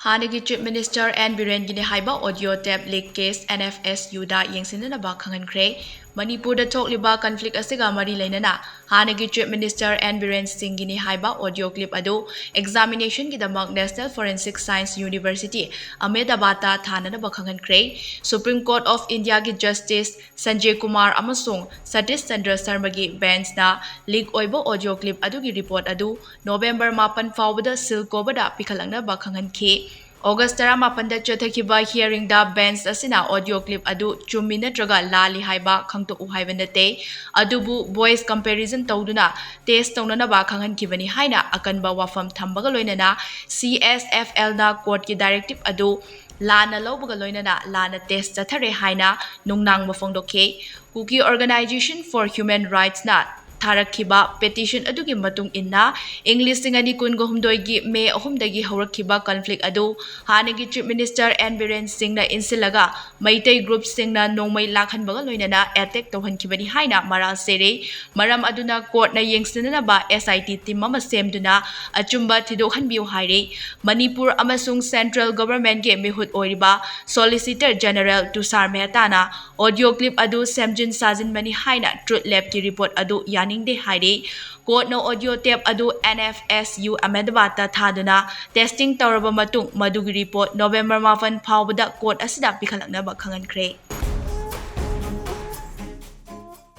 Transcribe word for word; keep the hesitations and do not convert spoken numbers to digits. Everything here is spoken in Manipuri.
ꯍꯥꯟꯅꯒꯤ Chief Minister N ꯕꯤꯔꯦꯟꯒꯤꯅꯤ ꯍꯥꯏꯕ audio tape leak case N F S U ꯗ ꯌꯦꯡꯁꯤꯟꯅꯅꯕ ꯈꯪꯍꯟꯈ꯭ꯔꯦ꯫ ꯃꯅꯤꯄꯨꯔꯗ ꯊꯣꯛꯂꯤꯕ conflict ꯑꯁꯤꯒ ꯃꯔꯤ ꯂꯩꯅꯅ ꯍꯥꯟꯅꯒꯤ Chief Minister N ꯕꯤꯔꯦꯟ ꯁꯤꯡꯒꯤꯅꯤ ꯍꯥꯏꯕ audio clip ꯑꯗꯨ examination ꯒꯤꯗꯃꯛ National Forensic Science University, Ahmedabad ꯇ ꯊꯥꯅꯅꯕ ꯈꯪꯍꯟꯈ꯭ꯔꯦ꯫ Supreme Court of India ꯒꯤ Justice ꯁꯟꯖꯦ ꯀꯨꯃꯥꯔ ꯑꯃꯁꯨꯡ ꯁꯇꯤꯁ ꯆꯟꯗ꯭ꯔ ꯁꯔꯃꯒꯤ bench ꯅ leak ꯑꯣꯏꯕ audio clip ꯑꯗꯨꯒꯤ report ꯑꯗꯨ November ꯃꯥꯄꯟ ꯐꯥꯎꯕꯗ seal cover ꯗ ꯄꯤꯈꯠꯂꯛꯅꯕ ꯈꯪꯍꯟꯈꯤ꯫ August ꯇꯔꯥꯃꯥꯄꯟꯗ ꯆꯠꯊꯈꯤꯕ hearing ꯗ bench ꯑꯁꯤꯅ audio clip ꯑꯗꯨ ꯆꯨꯝꯃꯤ ꯅꯠꯇ꯭ꯔꯒ ꯂꯥꯜꯂꯤ ꯍꯥꯏꯕ ꯈꯪꯗꯣꯛꯎ ꯍꯥꯏꯕ ꯅꯠꯇꯦ, ꯑꯗꯨꯕꯨ voice comparison ꯇꯧꯗꯨꯅ test ꯇꯧꯅꯅꯕ ꯈꯪꯍꯟꯈꯤꯕꯅꯤ ꯍꯥꯏꯅ ꯑꯀꯟꯕ ꯋꯥꯐꯝ ꯊꯝꯕꯒ ꯂꯣꯏꯅꯅ C S F L ꯅ court ꯀꯤ directive ꯑꯗꯨ ꯂꯥꯟꯅ ꯂꯧꯕꯒ ꯂꯣꯏꯅꯅ ꯂꯥꯟꯅ test ꯆꯠꯊꯔꯦ ꯍꯥꯏꯅ ꯅꯨꯡꯅꯥꯡꯕ ꯐꯣꯡꯗꯣꯛꯈꯤ꯫ Kuki Organisation for Human Rights ꯅ ꯊꯥꯔꯛꯈꯤꯕ petition ꯑꯗꯨꯒꯤ ꯃꯇꯨꯡ ꯏꯟꯅ, ꯏꯪ ꯂꯤꯁꯤꯡ ꯑꯅꯤ ꯀꯨꯟꯒ ꯍꯨꯝꯗꯣꯏꯒꯤ May ꯑꯍꯨꯝꯗꯒꯤ ꯍꯧꯔꯛꯈꯤꯕ conflict ꯑꯗꯨ ꯍꯥꯟꯅꯒꯤ Chief Minister N ꯕꯤꯔꯦꯟ ꯁꯤꯡꯅ ꯏꯟꯁꯤꯜꯂꯒ ꯃꯩꯇꯩ group ꯁꯤꯡꯅ ꯅꯣꯡꯃꯩ ꯂꯥꯛꯍꯟꯕꯒ ꯂꯣꯏꯅꯅ attack ꯇꯧꯍꯟꯈꯤꯕꯅꯤ ꯍꯥꯏꯅ ꯃꯔꯥꯜ ꯁꯤꯔꯤ꯫ ꯃꯔꯝ ꯑꯗꯨꯅ court ꯅ ꯌꯦꯡꯁꯤꯟꯅꯅꯕ S I T team ꯑꯃ ꯁꯦꯝꯗꯨꯅ ꯑꯆꯨꯝꯕ ꯊꯤꯗꯣꯛꯍꯟꯕꯤꯌꯨ ꯍꯥꯏꯔꯤ꯫ ꯃꯅꯤꯄꯨꯔ ꯑꯃꯁꯨꯡ central government ꯀꯤ ꯃꯤꯍꯨꯠ ꯑꯣꯏꯔꯤꯕ Solicitor General ꯇꯨꯁꯥꯔ ꯃꯦꯍꯇꯥꯅ audio clip ꯑꯗꯨ ꯁꯦꯝꯖꯤꯟ ꯁꯥꯖꯤꯟꯕꯅꯤ ꯍꯥꯏꯅ Truth Lab ꯀꯤ report ꯑꯗꯨ ꯌꯥꯅꯤꯡꯗꯦ ꯍꯥꯏꯔꯤ꯫ Court ꯅ audio tape ꯑꯗꯨ N F S U Ahmedabad ꯇ ꯊꯥꯗꯨꯅ testing ꯇꯧꯔꯕ ꯃꯇꯨꯡ ꯃꯗꯨꯒꯤ report November ꯃꯥꯄꯟ ꯐꯥꯎꯕꯗ court ꯑꯁꯤꯗ ꯄꯤꯈꯠꯂꯛꯅꯕ ꯈꯪꯍꯟꯈ꯭ꯔꯦ꯫